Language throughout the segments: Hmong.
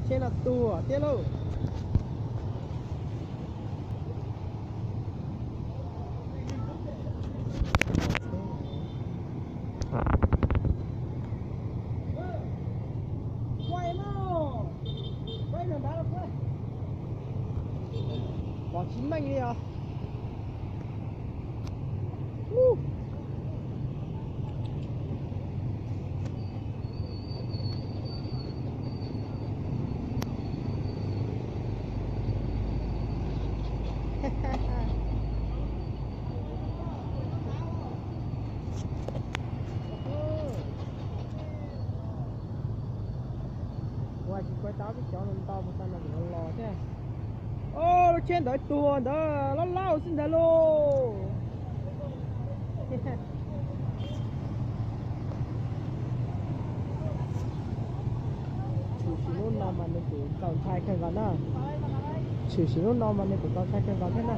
Tsheb no tuag thiab lauj. Pom tsis meej li os. Ua tsis kuav tau peb cov no nto mus tau no los thiab. Lub tsheb ntawd tuag ntawd loj loj xwb ntawd lauj. Tshwm sim lub no mas nws kuj txaus ntshai kawg nkaus na. Tshwm sim lub no mas nws kuj txaus ntshai kawg nkaus thiab na.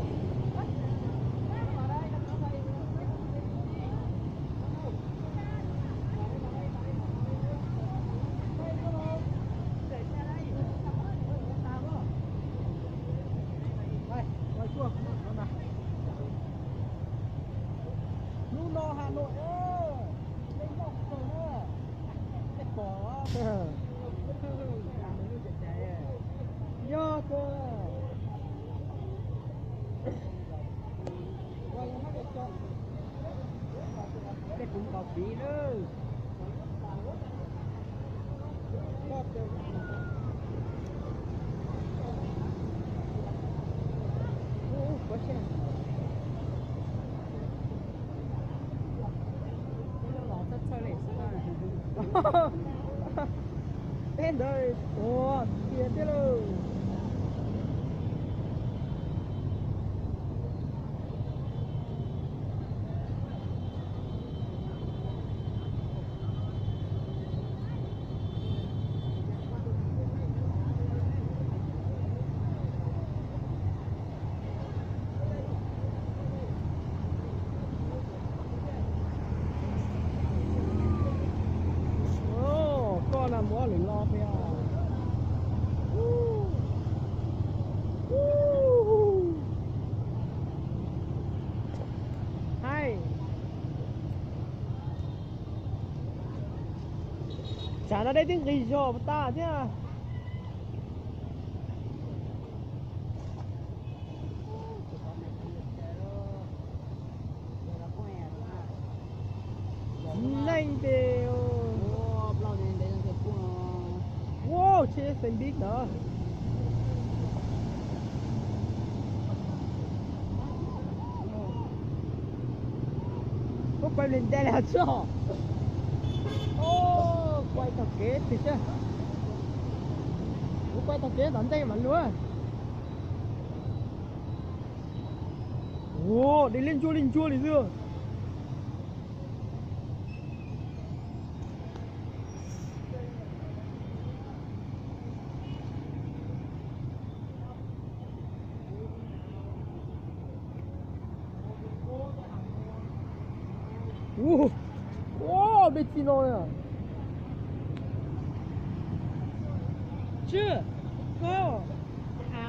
Hnub no Hà Nội, nej nyob kawg na, nej pom. Yog kawg. Ua li hab, nej kuv nkaus piv lawm. Peb ntawd tuag tiag tiag lauj. Koj na muab lwm lo tiag. Hais, tsam no dej twb nqis zog tas thiab. Neeg tes. Wow, tsheb xe buýt ntawd. Kuv quay li ntawd li tso. Quay tog kev tiag. Kuv quay tog kev tom ntej mas luag. Ua, dej li ntsuab li ntsuab li xwb. Ua, ua, dej txij no na. Tsis, koj, a.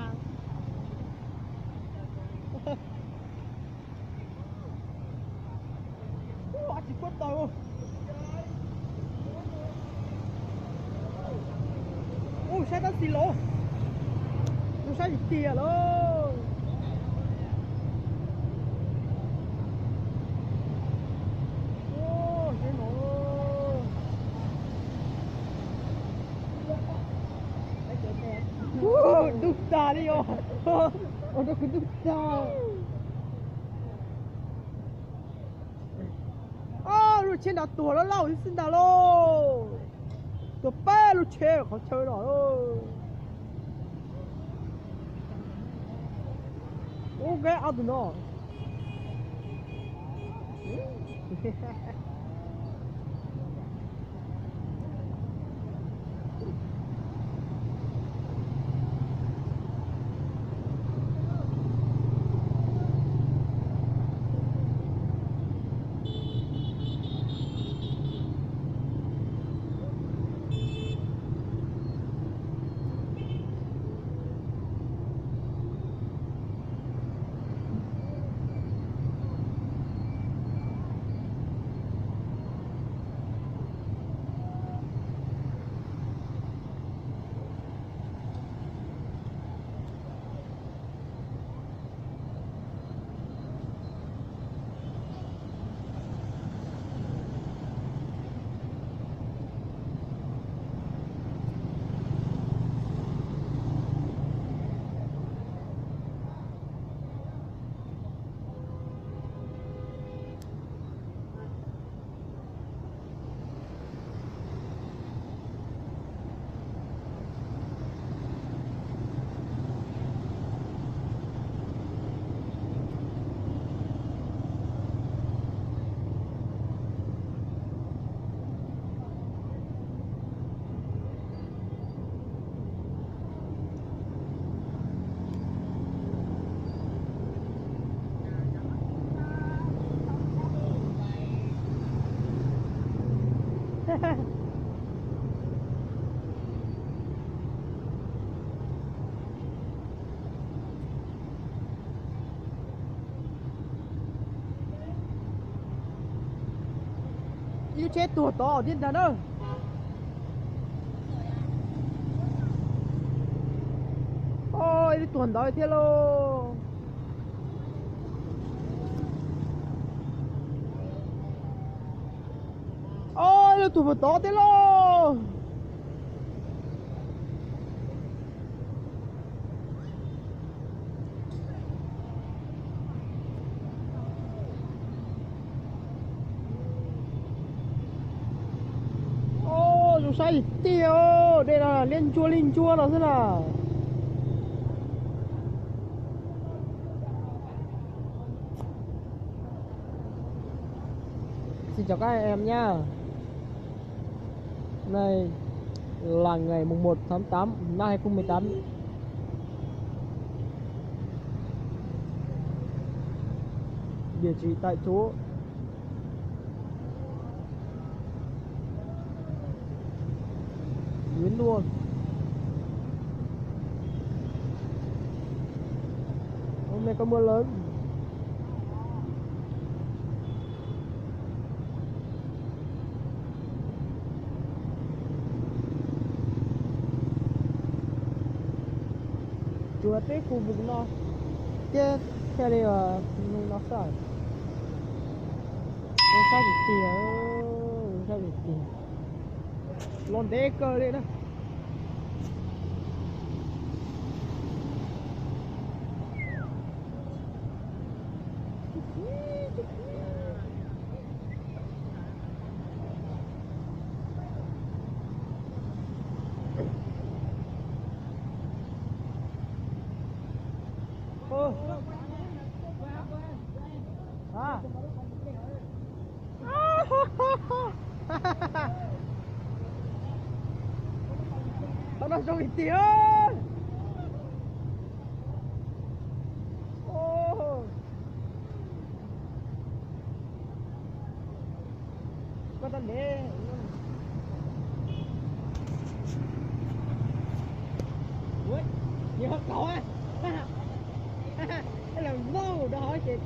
Ua, tsis puab tau. Ua, saib tab xis los. Ua, saib tiag tiag lauj. Ua, saib no. Ua, dub tag li os. Ua, rau kuv dub tag. Lub tsheb nrad tuag loj loj xwb ntag lauj. Tuag peb lub tsheb qhov chaw no. Ub, keb ob tug no. Tsheb tuag tod thiab ntag na. Ib lub tuag ntawd thiab lauj. Ib lub tuag puag tod thiab lauj. Zoo saib tiag tiag, dej no liab ntsuab liab ntsuab no xwb na. Xin chào các em nhá. Hôm nay là ngày mùng một tháng tám năm hai không mười tám. Địa chỉ tại chỗ Yến Đua. Hôm nay có mưa lớn. Tsuas teb khu vwm no thiab thiaj li no xwb. Zoo sab tiag tiag, zoo sab tiag tiag. Los ntev kawg li na. Qhov no zoo tiag tiag. Koj tau ntev. Ua, nws ho kaum a. Los vau rau hauv ces